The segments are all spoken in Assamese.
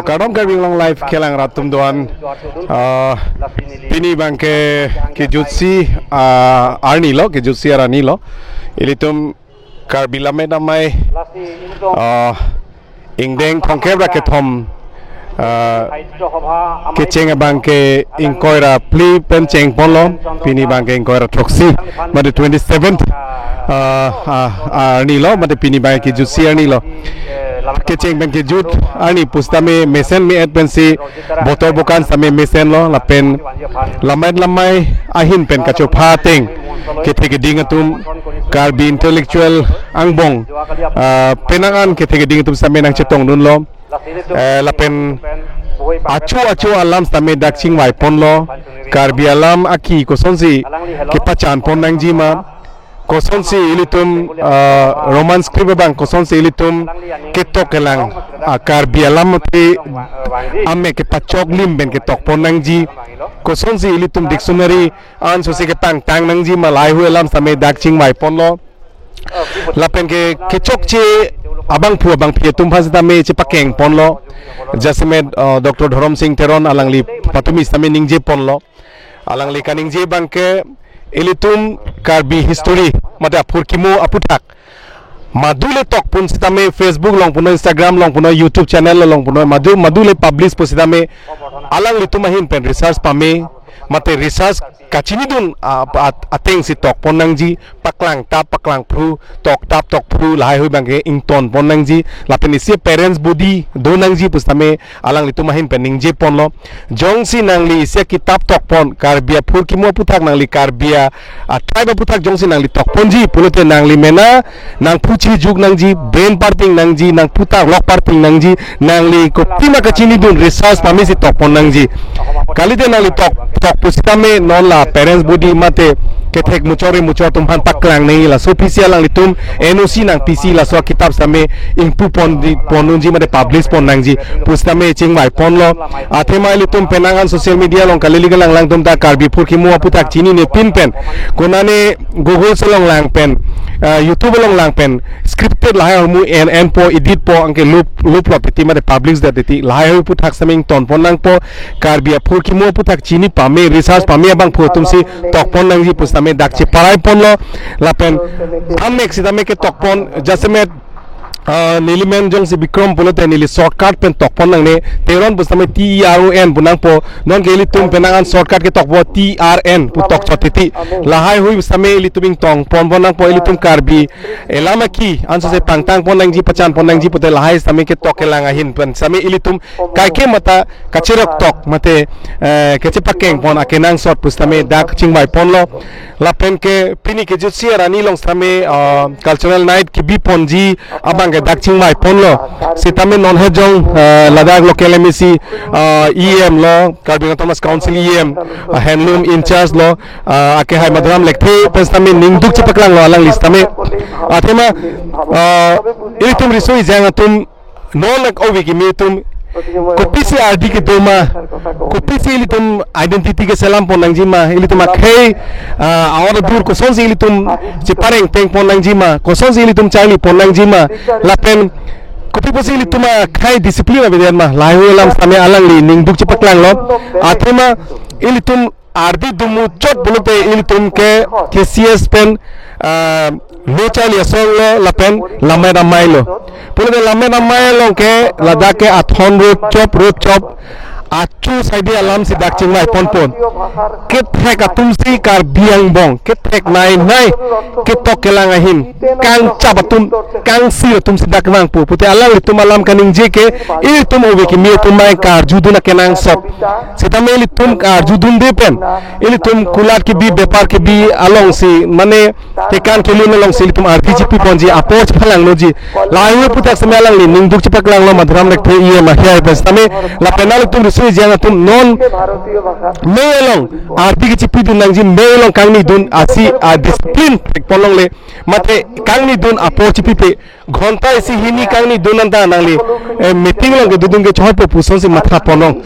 Kadom karbing long life kelang ratum doan pini bangke ke jutsi arni lo ke jutsi arani lo ilitum karbilame namai ingdeng thongkebra ke thom ke chenga bangke ingkoira pli pen cheng ponlo pini bangke ingkoira troxi made 27th arni lo made pini bangke jutsi arni lo ke cheng bang ke jut ani pustame mesen mi et pensi botol bukan same mesen lo lapen lamai lamai ahin pen kacho phateng ke theke dingatum karbi intellectual angbong penangan ke theke dingatum same nang chetong nun lo lapen achu achu alam same dak ching wai pon lo karbi alam aki kosonsi ke pachan pon nang jima kosonsi ilitum roman script bang kosonsi ilitum ketok kelang karbi alam te ame ke pachok lim ben ketok ponang ji kosonsi ilitum dictionary an sosi ke tang tang nang ji malai hu alam same dak ching mai pon lo lapen ke kechok che abang phu abang phi tum phas da me che pakeng pon lo jasme Dr. Dharam Singh Teron alangli patumi same ningje pon lo alangli kaningje bang ke ilitum karbi history mate apur kimo aputak madule tok pun sitame Facebook long puno Instagram long puno YouTube channel long puno madu madule publish pusitame alang litum ahin pen research pame mate research kachini dun ateng si tok ponang ji paklang tap paklang pru tok tap tok pru lai hui bangke ington ponang ji lapen isi parents body donang ji pustame alang litum ahin pen ningje pon lo jong si nangli isi kitab tok pon karbia phur kimo puthak nangli karbia tribe puthak jong si nangli tok pon ji pulote nangli mena nang phuchi juk nang ji brain parting nang ji nang puthak lok parting nang ji nangli ko pima kachini dun research pami si tok pon nang ji kalite nangli tok tok pusitame non la parents body mate kethek muchore muchor tum phan paklang nei la so PC lang litum NOC nang PC la so kitab same ing pu pon di ponun ji mate publish pon nang ji pustame ching mai pon lo athema litum penangan social media long kalili lang lang tum ta karbi phur ki mu aputak chini ne pin pen konane Google se long lang pen YouTube long lang pen scripted lai mu n n po edit po angke loop loop lo piti mate publish da ti lai hu puthak saming ton pon nang po karbi phur ki mu aputak chini pame research pame abang phu tum si tok pon nang ji pustame dak che parai pon lo lapen amek sidame ke tok pon jasme nilimen jong si Bikram pulote nili shortcut pen tok pon nang ne teron pustame T R O N bunang po non ke ilitum penangan shortcut ke tok po T R N pu tok chotiti lahai hui pustame ilituming tong pon bonang po ilitum karbi elama ki anso se pangtang pon nang ji pachan pon nang ji pote lahai same ke tok kelang ahin pen same ilitum kai ke mata kachirok tok mate keche pakeng pon akenang short pustame dak chingbai pon lo lapen ke pini ke jutsi arani long same cultural night ki bi pon ji abang ke dak chingmai pon lo sitame non he jong Ladakh local MEC EM lo Karbi Autonomous Council EM handloom in charge lo ake hai madram lekthi pestame ningduk chipaklang lo alang listame athema ilitum risoi jang atum non lak owi ki metum ko PCRD ke doma ko PC ilitum identity ke selam pon nang jima ilitum akhei awar dur ko sonsi ilitum chipareng peng pon nang jima ko sonsi ilitum charlie pon nang jima lapen ko posi ilitum khai discipline abedian ma lai lam same alang li ningduk chipaklang lo athema ilitum RD dumu chot bulute ilitum ke KCS pen lo charlie asol lo lapen lamai ramai lo pulute lamai ramai lo ke Ladakh ke athon road chop Acu saidi alam si dak chingmai pon pon ke thek atum si kar biang bong ke thek nai nai ke tok kelang ahin kang chabatum kang si atum si dak wang pu pute alam litum alam kaning je ke il tum owe ki mi tum mai kar juduna kenang sop sitame il tum kar judun de pen il tum kulat ke bi bepar ke bi along si mane tekan ke lun along si tum RPGP ponji approach phalang no ji lai putak same alang li ningduk chipak lang lo madram lek the iye ma hiai pen sitame la penal tum jana tum non melong arti ki chipi dun nangji melong kangni dun asi a discipline polong le mate kangni dun approach chipi pe ঘন্টা isi hini kangni dun anta nangli meeting long ke dudung ke chhot puson si matha polong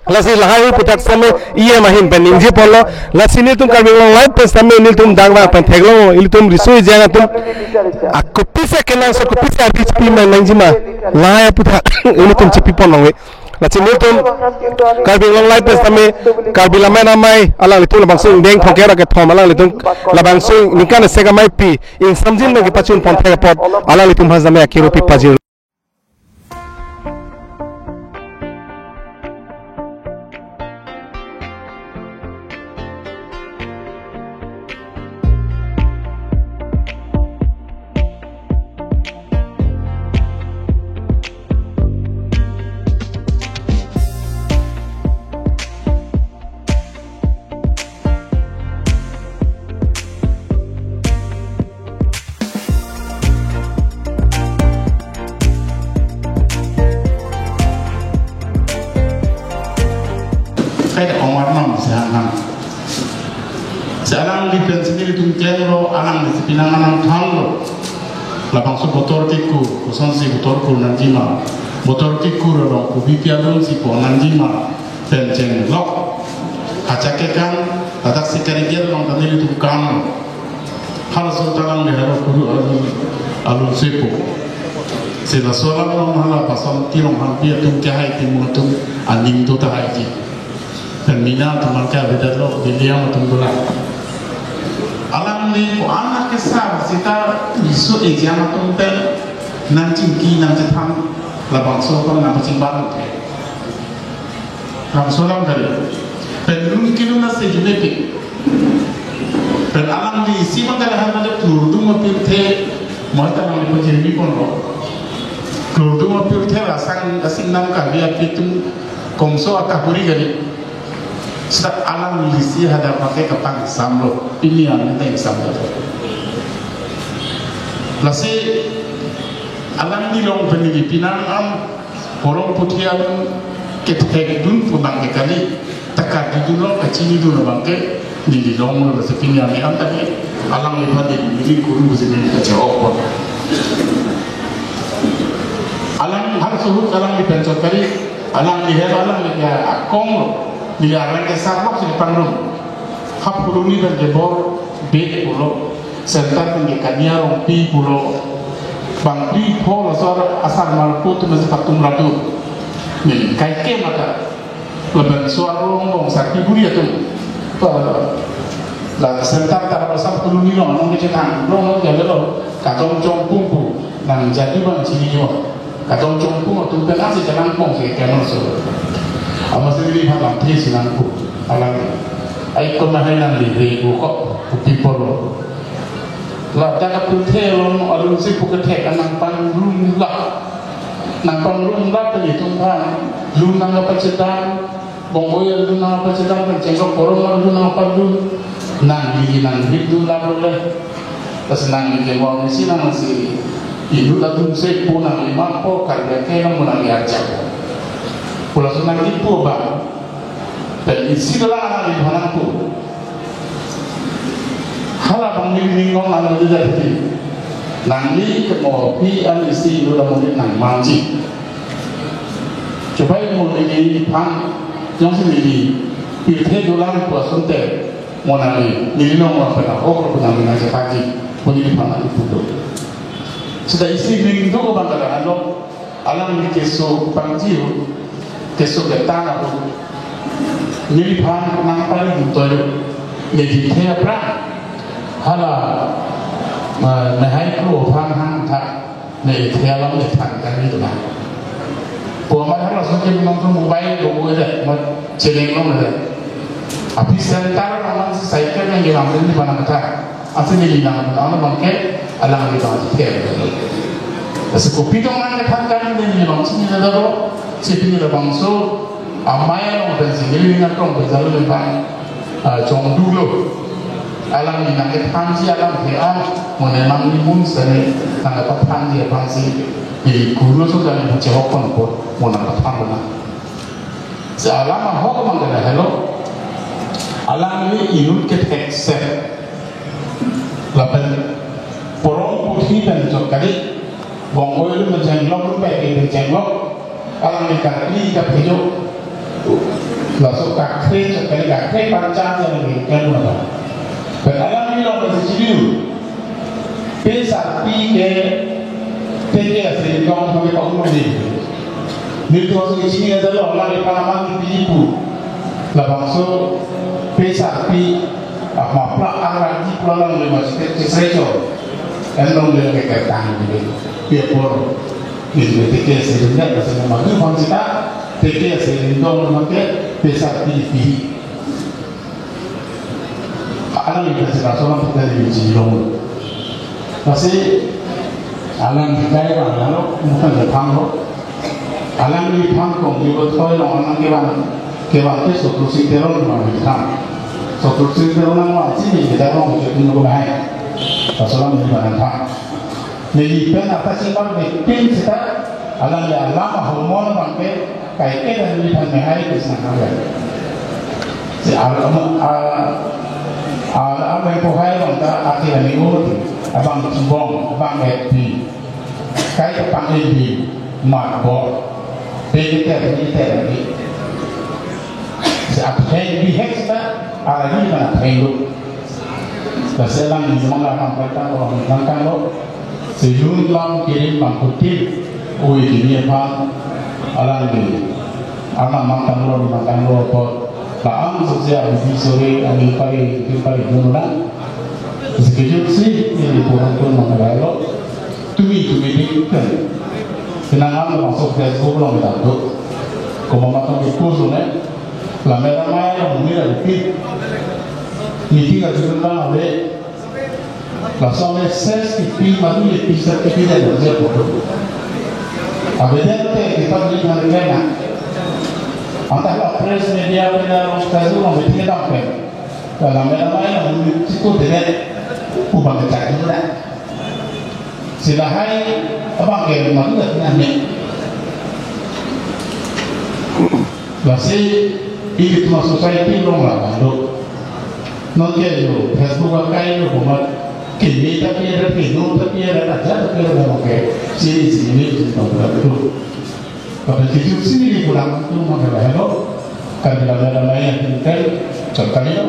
lasi lahai putak same iye mahin pen ningji pollo lasi nil tum karbi long live pen same nil tum dangwa pen theglo il tum risui jana tum akopisa kenang so kopisa arti chipi ma nangji ma lahai putak il tum chipi polong we lasi nil tum karbi long live pen same karbi lamai namai alang litum labang sung deng thokera ke thom alang litum labang sung nikan sega mai pi in samjin na ke pachun pon thega pot alang litum hazame akiro pi pajir Sealang li pensini tum kengro alang li pinangan thanglo labang so botor ki ku kuson si botor ku nanjima botor ki ku ro ku bipia dun si ko nanjima penceng lok hachake kan tadak sikari gel long tanili tum kan hal so talang le haro kuru alu sepo se la sola long hala pasom tirong hal pia tum ke hai timu tum aning to ta hai ji dan mina teman ka beda lo diliang tum dola alam ni ko anak kesar sita isu ejama tum tel nan cingki nan cethang la bangso ko nan cing ban the ram solam dari pen lun kinu na se jine pen alam ni si mangala hal na klurdum pir the mohta nang ni pojiri kon ro klurdum pir the asang asing nam ka bia pitum komso akahuri gari Setiap alam lisi ada pakai kepang samlo ini yang minta samlo. Lasi alam ni long penili pinang am porong putian ketek dun punang kali takat dun long kecini dun bangke ni long lo sepini am am tadi alam ni padi ni guru sini kecok. Alam har suhu alam ni pencot kali alam ni her alam ni akong lo Dilarang ke sarlok di pangrum hap pulo ni ben jebor be pulo sentar ben kania rong pi pulo bang pi pho lo sor asar mal pu tu mes patum ratu ni kai ke mata leben suar rong bong sakti buri tu la sentar ta ro sap pulo ni long nong ke tang long nong ke lo ka tong chong pung pu nang jadi bang chini yo ka tong chong pung tu ben asi jalan pong ke ke no so ama sendiri halang thi sinang ku alang ai ko na hai nang li ri ku ko ku pi polo la ta ka pu the lon alun si pu ka the ka nang pang lum la nang pang lum la ta ni tum pha lum nang ka chetan bong boy lum nang ka chetan pan cheng ko porom lum nang pa lum nang li nang hip du la lo le tas nang li ke mo ni si nang si ilu la dum se pu nang li ma po ka ya ke nang nang ya cha Pulau senang itu bang, dan isi dolang anak di manangku. Hala bang ni ngong anak di jadi, nang ni kemopi an isi itu dah mungkin nang manji. Coba yang ini pang, yang sini pilih dolang puas sente, mau nang ni nong orang pernah, oh pernah mengajar pagi, pun ini pang itu tu. Sudah isi ni itu bang kata anak, alam ni keso pangji. Keso ke tanah tu, ni pang nang paling betul, ni di pra, hala, nahai kru pang hang tak, ni thea lam ni thang kan ni tu lah. Puan hala Langsung ke nonton mobile logo aja mo cheleng lo na api center alang si cycle yang gilang ni mana kata asli ni gilang ano bangke alang ni bang si kasi kopi dong nang khatkan ni bang si ni daro si ni bang so amai long ben si ni na tong ben jalo bang jong du lo alang ni nang khan ji alang the a mo ne mang ni mun sa ni nang ka phan ji bang si ni guru so jang ni che hok kon ko mo nang ka phan na si alang hok mang ka hello alang ni inut ke accept lapen porong putih dan jokari bongoi lu menjenglok lu pakai menjenglok alang ni kaki ka pejo langsung kaki jokari kaki pancang yang ni kan mana ben alang ni long bersiu pesa pi ke teke asli kong sampai kong ni ni tu asli sini ada lo alang ni palaman di ibu lah bangso pesa pi mapla arang di pulang le masjid cesrejo endong le ke tang ni piepor ni teke serinda kasi nama tu pancita teke serindong make pesa pi pi alang ni kasi rasolan kita di jilong kasi alang ni kai bang lo bukan de phang lo alang ni phang kong ni bo thoi long alang ke bang ke bang ke sotru si teron ma ni thang sotru si teron ma chi ni ke darong ke tu ko hai rasolan ni bang thang ni pen apa sih bang ni pin sita alang ya lama hormon bang ke kai ke dan ni phang hai ke sang ha si alam a ko hai bang ta akhir ni o abang cibong abang happy kai pang ni mak bo pe te ni te ni si aphe bi hexta ala ni mana phengu la selang ni mangla ham pa ta lo nang kang lo si yun lam kirim bang putih ui kini pa alang ni alang mantang lo mantang lo po Baang sosial di sore ani pagi pagi nuna sekejap sih ini kurang pun mengalami tumi tumi dingin kenangan masuk Facebook long tantu como makan di kursus ne la mera mai la mira di meeting a jumlah ale la somme ses ki pi madu le pisa ke pi de je foto abedente kita beli harganya antara la press media pada orang Facebook long meeting sampai la mera mai la situ de ubang kecak itu dah silahai abang ke madu dah ni Lasi ini cuma society long lah banduk non ke yo Facebook kai yo buat kini tapi ada kini tapi ada aja tapi ada oke sini sini sini itu pada titik sini di pulang itu maka hello kan bila ada lain yang penting contohnya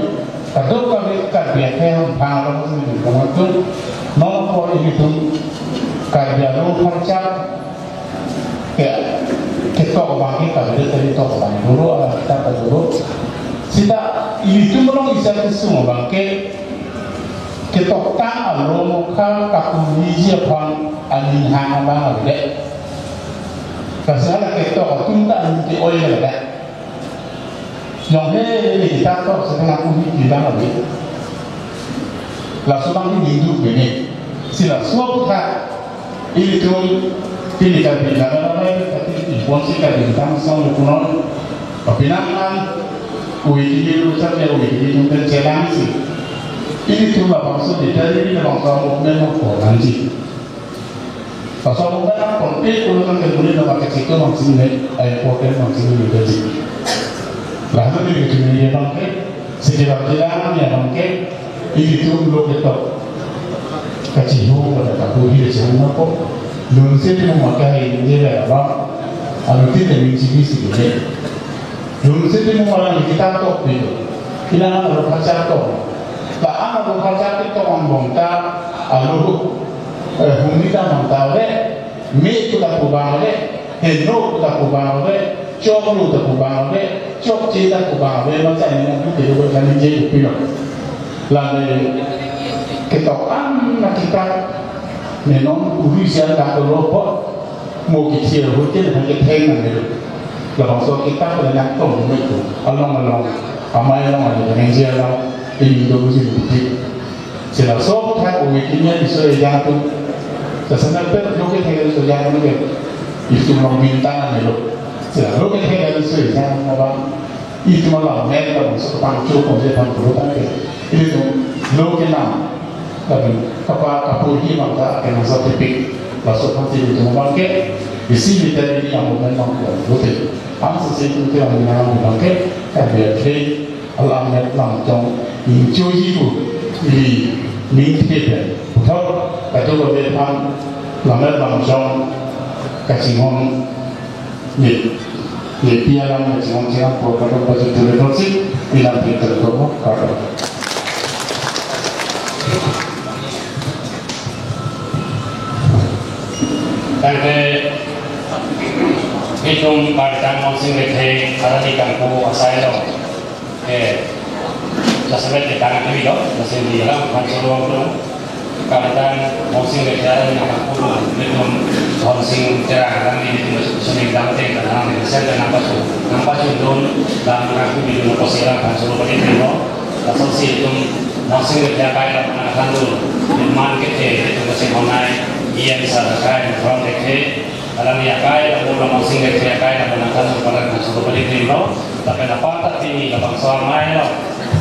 atau kami karya yang paham sini kamu tu non ko ini tu karya lo kharcha ke kita bangki kami dari tok bang dulu kita dulu sida itu melong isa semua bangke kita tang alo muka kaku wiji pang anin hang bang le pasal kita tun tak di oi le yang he ni kita tok sekarang aku ni bang le la subang ni hidup ini sila suap tak itu ini kami dalam tapi fungsi kami tentang sang lukunon pinangan uiki ucap ya uiki mungkin celang sih ini cuma bangsa di dari ini bangsa mukmin mau nanti bangsa mukmin konti kalau kan kemudian nama kecil itu maksudnya important maksudnya juga sih lalu di dunia bangke sejarah jalan ya bangke ini tuh lo kita kecil pada kaku di sana kok Lunsi itu memakai ini apa? Aluti dengan sini sini. Lunsi itu memakai kita tok itu. Kita nak baca tok. Tak ada baca itu orang bangta alu humita bangta le, me tu tak kubang le, heno tu tak kubang le, cok lu tak kubang le, cok c tak kubang le, macam ni tu kita buat ni je tu. Lalu kita kan nak kita memang urusan tak kelompok mau kecil hujan hanya tengah ni. La bangsa kita pada yang tong itu along along amai along ada dengan dia lah ini dulu sih begitu. Sila so kan uikinya isu yang tu. Sebenarnya per lukit yang isu yang itu itu meminta ni lo. Sila lukit yang isu yang apa itu malah mereka masuk ke pangcu konsep pangcu tadi. Itu lukit nam. Tapi kapal kapur ini maka akan masuk tipik masuk nanti itu membangkit. Di sini tadi yang memang lukit. Ang sa itu yang membangkit. Kan dia alam net lang jong in chu yi bu li min thie de bu thau ka tu lo de phang lam net lang jong ka ching hong ni ni pia lam ni ching hong ching po ka ro ba ju de lo si ni lam pe ter ko mo ka ro tang te itong baritan mo sing le the karani kang ko asai lo Jasmet di tangan kami loh, mesin di dalam hancur ruang kalitan mosing di jalan yang aku itu mosing cerah kami itu masuk sini dalam teh dalam saya dan nampak su nampak su don dalam aku di dalam posilan hancur pada itu loh, asal si itu mosing di jalan kaya akan dulu man ke itu mesin online ia bisa kaya orang ke dalam ia kaya lalu mosing di jalan kaya dalam akan pada hancur pada itu loh. Tapi apa tapi lapang soal main loh,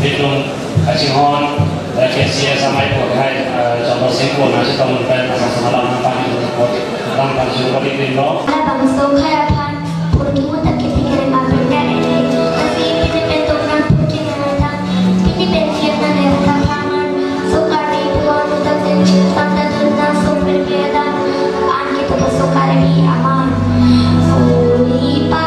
itu kacihon, kesia sama ibu kai, contoh singkong nasi tamun pen asal semalam nampak itu nampak syukur itu loh. Abang so kaya pan, purki muda kita kirim apa ini, tapi ini bentuk nan purki nana, ini bentuk nana tangan, so kari buah muda tanda tanda so berbeda, an kita so kari aman, ui pa.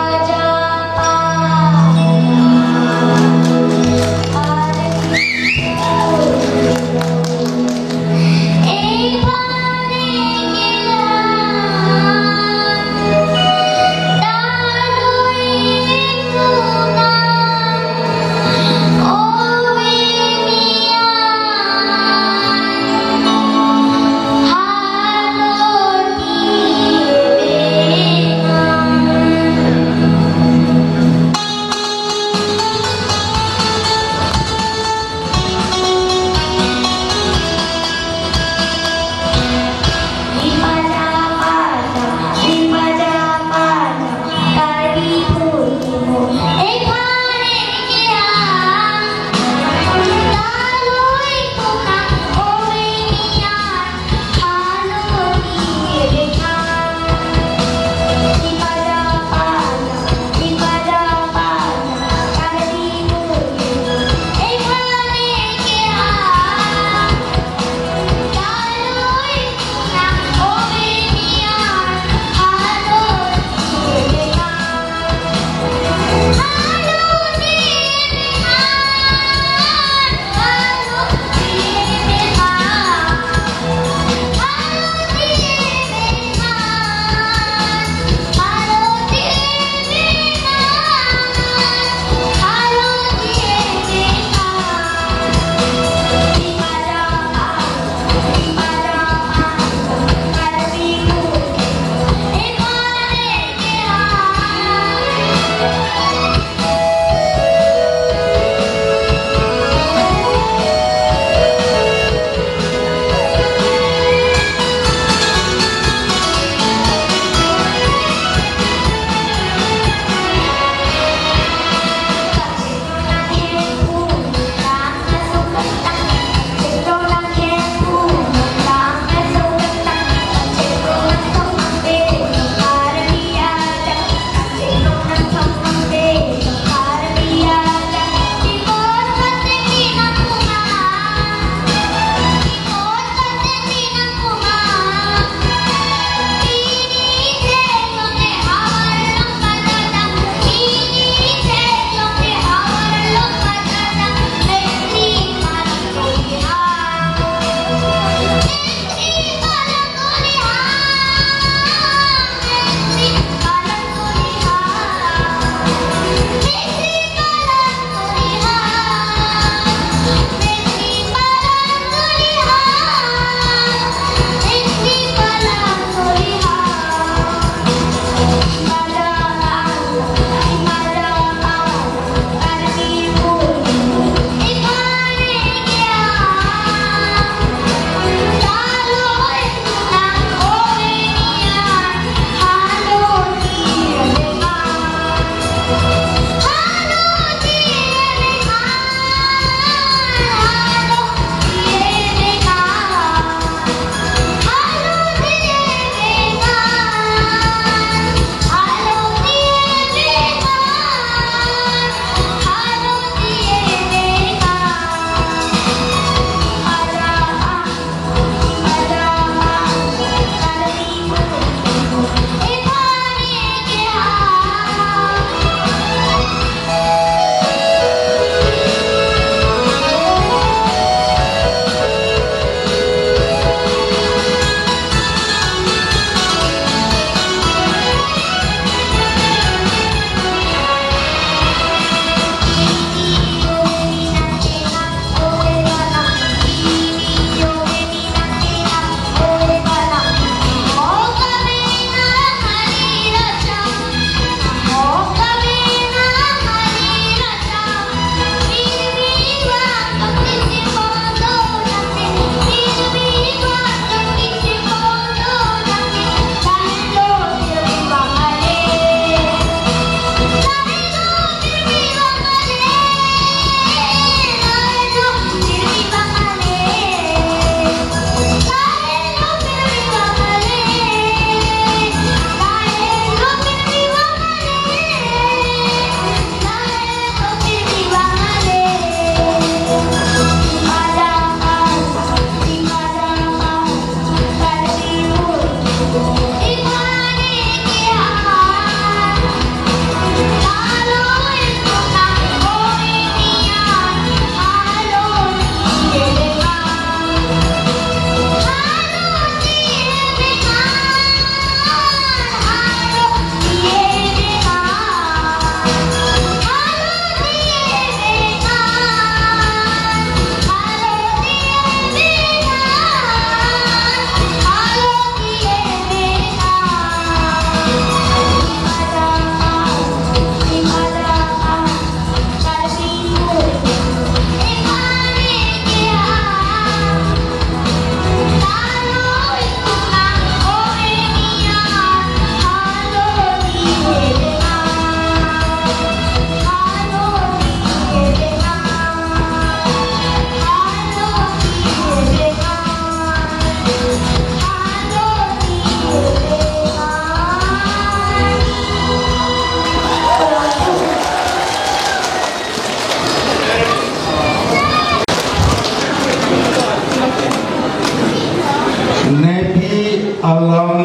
Along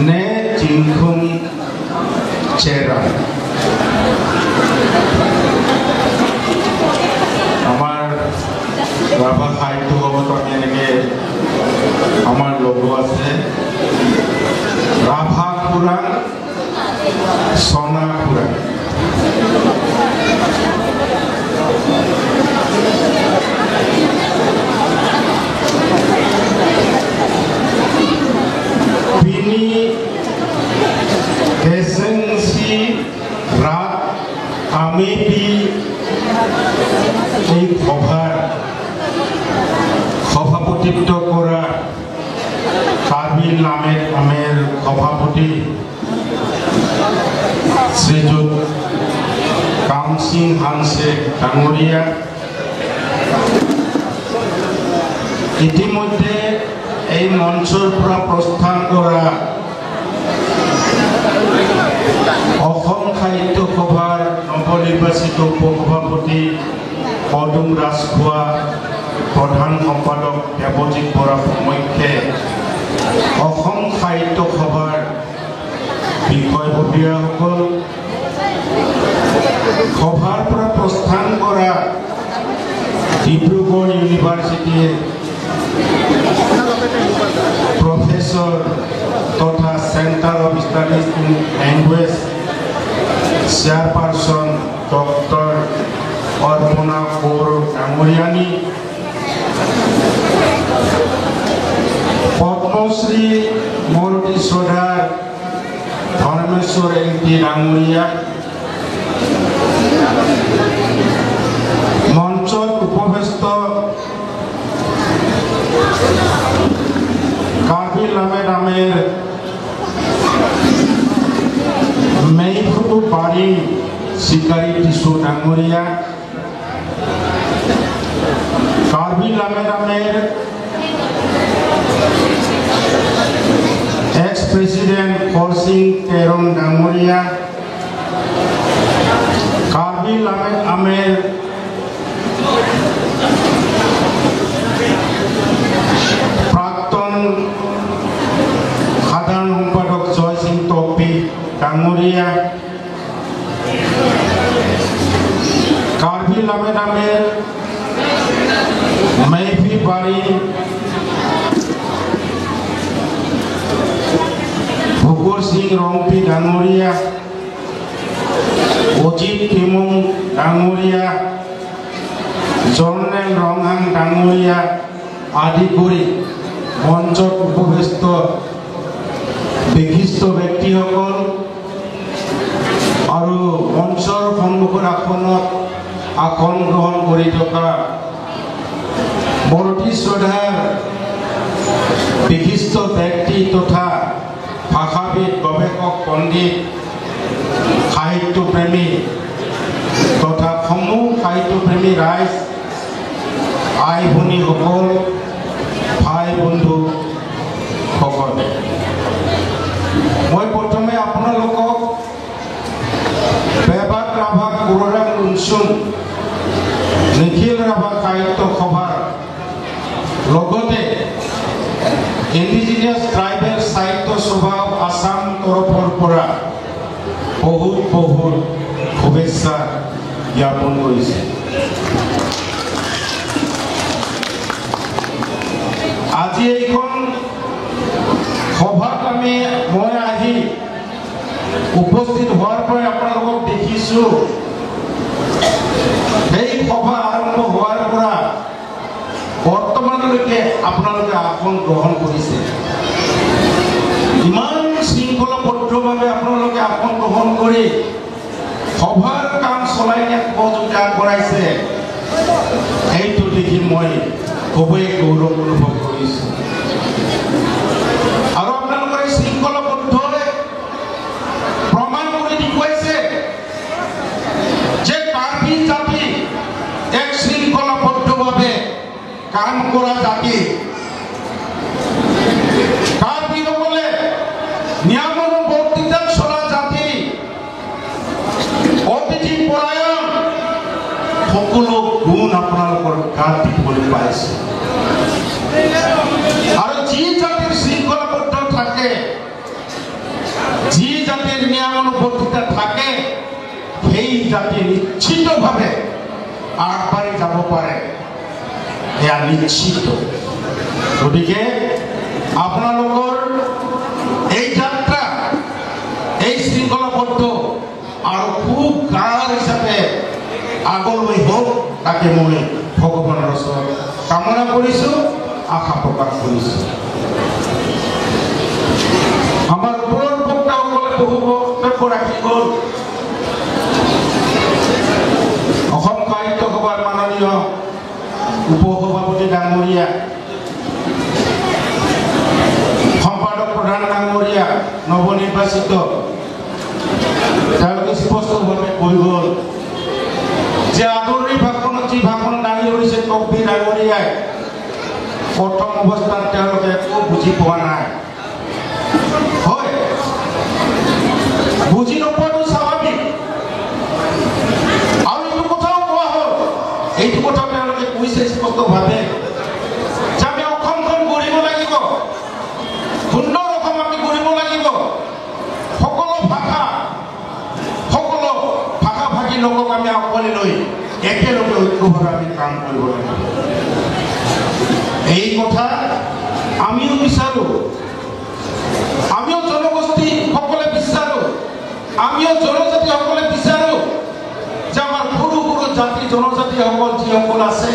নে জিংখুং চেৰা। আমাৰ ৰাভা সাহিত্য সভাত আমি এনেকৈ আমাৰ লগো আছে ৰাভা খুৰাং, চনা খুৰাং। পিনি কেসেংসি ৰাত আমেপি এই সভাৰ সভাপতিত্ব কৰা কাৰ্বি লামেদ আমেৰ সভাপতি শ্ৰীযুত কামসিং হানছে ডাঙৰীয়া, ইতিমধ্যে এই মঞ্চৰ পৰা প্ৰস্থান কৰা অসম সাহিত্য সভাৰ নৱনিৰ্বাচিত উপসভাপতি পদুম ৰাজখোৱা, প্ৰধান সম্পাদক দেৱজিৎ বৰা প্ৰমুখ্যে অসম সাহিত্য সভাৰ বিষয়ববীয়াসকল, সভাৰ পৰা প্ৰস্থান কৰা ডিব্ৰুগড় ইউনিভাৰ্চিটিৰ প্ৰফেচৰ তথা centre of studies in language chairperson doctor Arpana Kaur ডাঙৰীয়ানী, Padmashri মৰুতি শ্ৰদ্ধাৰ ধৰ্মেশ্বৰ এংতি ডাঙৰীয়া, মঞ্চত উপবিষ্ট কাৰ্বি লামেদ আমেৰ মেইফুটু বাৰী চিকাৰী টিচু ডাঙৰীয়া, কাৰ্বি লামেদ আমেৰ এক্স প্ৰেচিডেণ্ট হৰসিং তেৰং ডাঙৰীয়া, কাৰ্বি লামেদ আমেৰ প্ৰাক্তন সাধাৰণ সম্পাদক জয়সিং টপি ডাঙৰীয়া, কাৰ্বি লামেদ আমেৰ মেফি বাৰী ভুকুৰ সিং ৰংপি ডাঙৰীয়া, অজিত তিমুং ডাঙৰীয়া, জৰ্নেল ৰংহাং ডাঙৰীয়া আদি কৰি মঞ্চত উপবিষ্ট বিশিষ্ট ব্যক্তিসকল আৰু মঞ্চৰ সন্মুখৰ আসনত আসন গ্ৰহণ কৰি থকা মৰতী শ্ৰদ্ধাৰ বিশিষ্ট ব্যক্তি তথা ভাষাবিদ, গৱেষক, পণ্ডিত, সাহিত্যপ্ৰেমী তথা সমূহ সাহিত্যপ্ৰেমী ৰাইজ, আই ভনীসকল, ভাই বন্ধুসকল, মই প্ৰথমে আপোনালোকক বেবাক ৰাভা কুৰৰাং লুনচুং নিখিল ৰাভা সাহিত্য সভাৰ লগতে ইণ্ডিজিনিয়াছ ট্ৰাইবেল সাহিত্য সভা অফ আছাম তৰফৰ পৰা বহুত বহুত শুভেচ্ছা জ্ঞাপন কৰিছে। আজি এইখন সভাত মই আহি উপস্থিত হোৱাৰ পৰাই আপোনালোকক দেখিছোঁ, সেই সভা আৰম্ভ হোৱাৰ পৰা বৰ্তমানলৈকে আপোনালোকে আসন গ্ৰহণ কৰিছে। ইমান শৃংখলাবদ্ধভাৱে আপোনালোকে আসন গ্ৰহণ কৰি সভাৰ কাম চলাই নিয়াত সহযোগিতা আগবঢ়াইছে, সেইটো দেখি মই খুবেই গৌৰৱ অনুভৱ কৰিছোঁ। আৰু আপোনালোকৰ এই শৃংখলাবদ্ধই প্ৰমাণ কৰি দেখুৱাইছে যে কাৰ্বি জাতি এক শৃংখলাবদ্ধভাৱে কাম কৰা জাতি। কাৰ্বিসকলে নিয়মানুবৰ্তিতা চলা জাতি, অতিথি পৰায়ণ, সকলো গুণ আপোনালোকৰ গাত দেখিবলৈ পাইছে। আৰু যি জাতিৰ নিশ্চিতভাৱে আগবাঢ়ি যাব পাৰে, এয়া নিশ্চিত। গতিকে আপোনালোকৰ এই যাত্ৰা, এই শৃংখলাবদ্ধ আৰু খুব গাঁৱৰ হিচাপে আগলৈ হওক, তাকে মই ভগৱানৰ ওচৰত কামনা কৰিছোঁ, আশা প্ৰকাশ কৰিছোঁ। আমাৰ ওপৰৰ বক্তাসকলে বহু বক্তব্য ৰাখি গ'ল। অসম সাহিত্য সভাৰ মাননীয় উপসভাপতি ডাঙৰীয়া, সম্পাদক প্ৰধান ডাঙৰীয়া, নৱনিৰ্বাচিত, তেওঁলোকে স্পষ্টভাৱে কৈ গ'ল যে আদৰণি ভাষণত যি ভাষণ দাঙি ধৰিছে কবি ডাঙৰীয়াই, প্ৰথম অৱস্থাত তেওঁলোকে একো বুজি পোৱা নাই। হয়, বুজি নোপোৱাটো স্বাভাৱিক। আৰু এইটো কথাও কোৱা হ'ল, এইটো কথাও তেওঁলোকে কৈছে স্পষ্টভাৱে যে আমি অসমখন গঢ়িব লাগিব, সুন্দৰ অসম আমি গঢ়িব লাগিব। সকলো ভাষা, সকলো ভাষা ভাষী লোকক আমি আঁকোৱালি লৈ একেলগে ঐক্যভাৱে আমি কাম কৰিব লাগিব। এই কথা আমিও বিচাৰোঁ, আমিও জনগোষ্ঠীসকলে বিচাৰোঁ, আমিও জনজাতিসকলে বিচাৰোঁ যে আমাৰ সৰু সৰু জাতি জনজাতিসকল যিসকল আছে,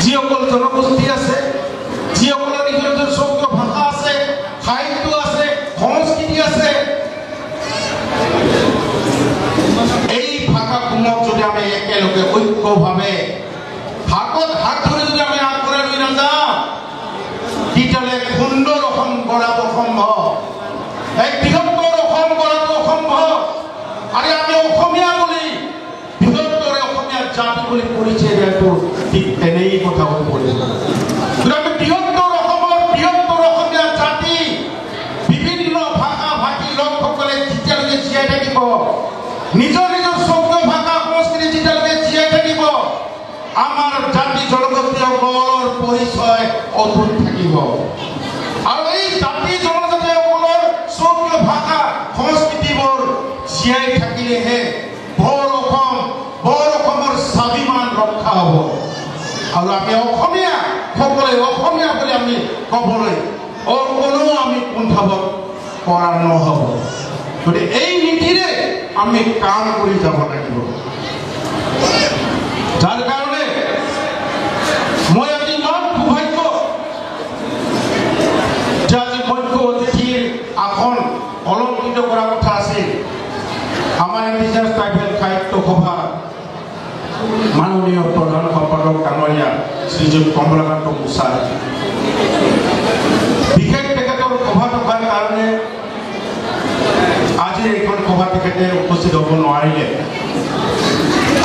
যিসকল জনগোষ্ঠী আছে, যিসকলৰ নিজৰ নিজৰ স্বকীয় ভাষা আছে, সাহিত্য আছে, সংস্কৃতি আছে, এই ভাষাসমূহক যদি আমি একেলগে ঐক্যভাৱে হাতত হাত ধৰি যদি আমি আগবঢ়াই লৈ নাযাওঁ, তেতিয়াহ'লে সুন্দৰ অসম গঢ়াটো অসম্ভৱ, এক বৃহত্তৰ অসম গঢ়াটো অসম্ভৱ। আৰু আমি অসমীয়া বুলি, বৃহত্তৰ অসমীয়া জাতি বুলি পৰিচয় দিয়াটো ঠিক তেনেই কথা হৈ পৰিব। আমি বৃহত্তৰ অসমৰ বৃহত্তৰ অসমীয়া জাতি, বিভিন্ন ভাষা ভাষী লোকসকলে যেতিয়ালৈকে জীয়াই থাকিব, নিজৰ নিজৰ স্বকীয় ভাষা সংস্কৃতি যেতিয়ালৈকে জীয়াই থাকিব, আমাৰ জাতি জনগোষ্ঠীসকলৰ পৰিচয় অটুট থাকিব। আৰু এই জাতি জনজাতিসকলৰ স্বকীয় ভাষা সংস্কৃতিবোৰ জীয়াই থাকিলেহে বৰ অসম, বৰ অসমৰ স্বাভিমান ৰক্ষা হ'ব। আৰু আমি অসমীয়া সকলোৱে অসমীয়া বুলি আমি ক'বলৈ কোনো আমি কুণ্ঠাবোধ কৰা নহ'ব। গতিকে এই নীতিৰে আমি কাম কৰি যাব লাগিব। যাৰ কাৰণে মই আজি ইমান সৌভাগ্য যে আজি মুখ্য অতিথিৰ আসন অলংকৃত কৰাৰ কথা আছিল আমাৰ ইণ্ডিজিনাছ ট্ৰাইবেল সাহিত্য সভা মাননীয় প্ৰধান সম্পাদক ডাঙৰীয়া শ্ৰীযুত কমলাকান্ত মুছাৰ। বিশেষ তেখেতৰ সভা থকাৰ কাৰণে আজিৰ এইখন সভা তেখেতে উপস্থিত হ'ব নোৱাৰিলে,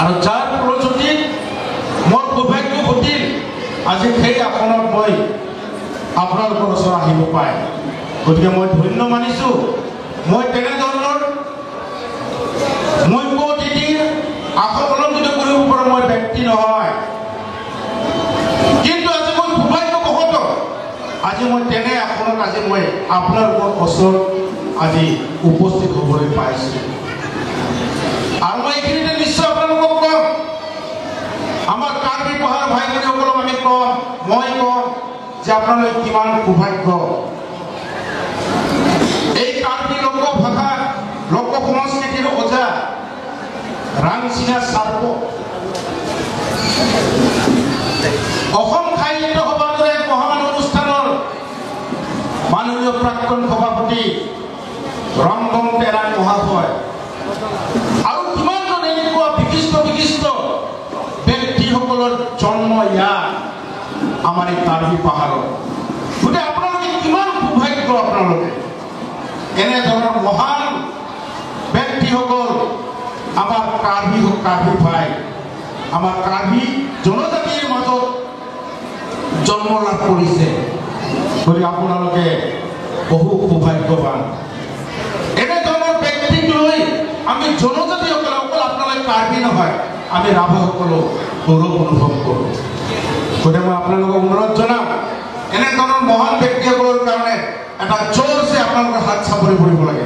আৰু যাৰ ফলশ্ৰুতিত মোৰ সৌভাগ্য ঘটিল আজি সেই আসনত মই আপোনালোকৰ ওচৰত আহিব পায়। গতিকে মই ধন্য মানিছোঁ। মই তেনেধৰণৰ মুখ্য অতিথিৰ আসন অলংকৃত কৰিব পৰা মই ব্যক্তি নহয়, কিন্তু আজি মই সৌভাগ্যবশতঃ আজি মই তেনে আসনত আজি মই আপোনালোকৰ ওচৰত আজি উপস্থিত হ'বলৈ পাইছোঁ। আৰু মই এইখিনিতে নিশ্চয় আপোনালোকক কম, আমাৰ কাৰ্বি পাহাৰ ভাই ভনীসকলক আমি কম, মই কম যে আপোনালোকে কিমান সৌভাগ্য। এই কাৰ্বি লোক ভাষা, লোক সংস্কৃতিৰ ওজা ৰাংচিনা চাৰ্প, অসম সাহিত্য সভাৰ দৰে এক মহান অনুষ্ঠানৰ মাননীয় প্ৰাক্তন সভাপতি ৰংগং তেৰাং মহাশয়, আৰু কিমানজন এনেকুৱা বিশিষ্ট বিশিষ্ট ব্যক্তিসকলৰ জন্ম ইয়াত আমাৰ এই কাৰ্বি পাহাৰত। গতিকে আপোনালোকে কিমান সৌভাগ্য, আপোনালোকে এনেধৰণৰ মহান ব্যক্তিসকল আমাৰ কাৰ্বি কাৰ্বি ভাই, আমাৰ কাৰ্বি জনজাতিৰ মাজত জন্ম লাভ কৰিছে। গতিকে আপোনালোকে বহু সৌভাগ্যৱান। এনেধৰণৰ ব্যক্তিক লৈ আমি জনজাতিসকলে, অকল আপোনালোকে কাৰ্বি নহয়, আমি ৰাভাসকলো গৌৰৱ অনুভৱ কৰোঁ। গতিকে মই আপোনালোকক অনুৰোধ জনাম, এনেধৰণৰ মহান ব্যক্তিসকলৰ কাৰণে এটা জোৰছে আপোনালোকৰ হাত চাপৰি পৰিব লাগে।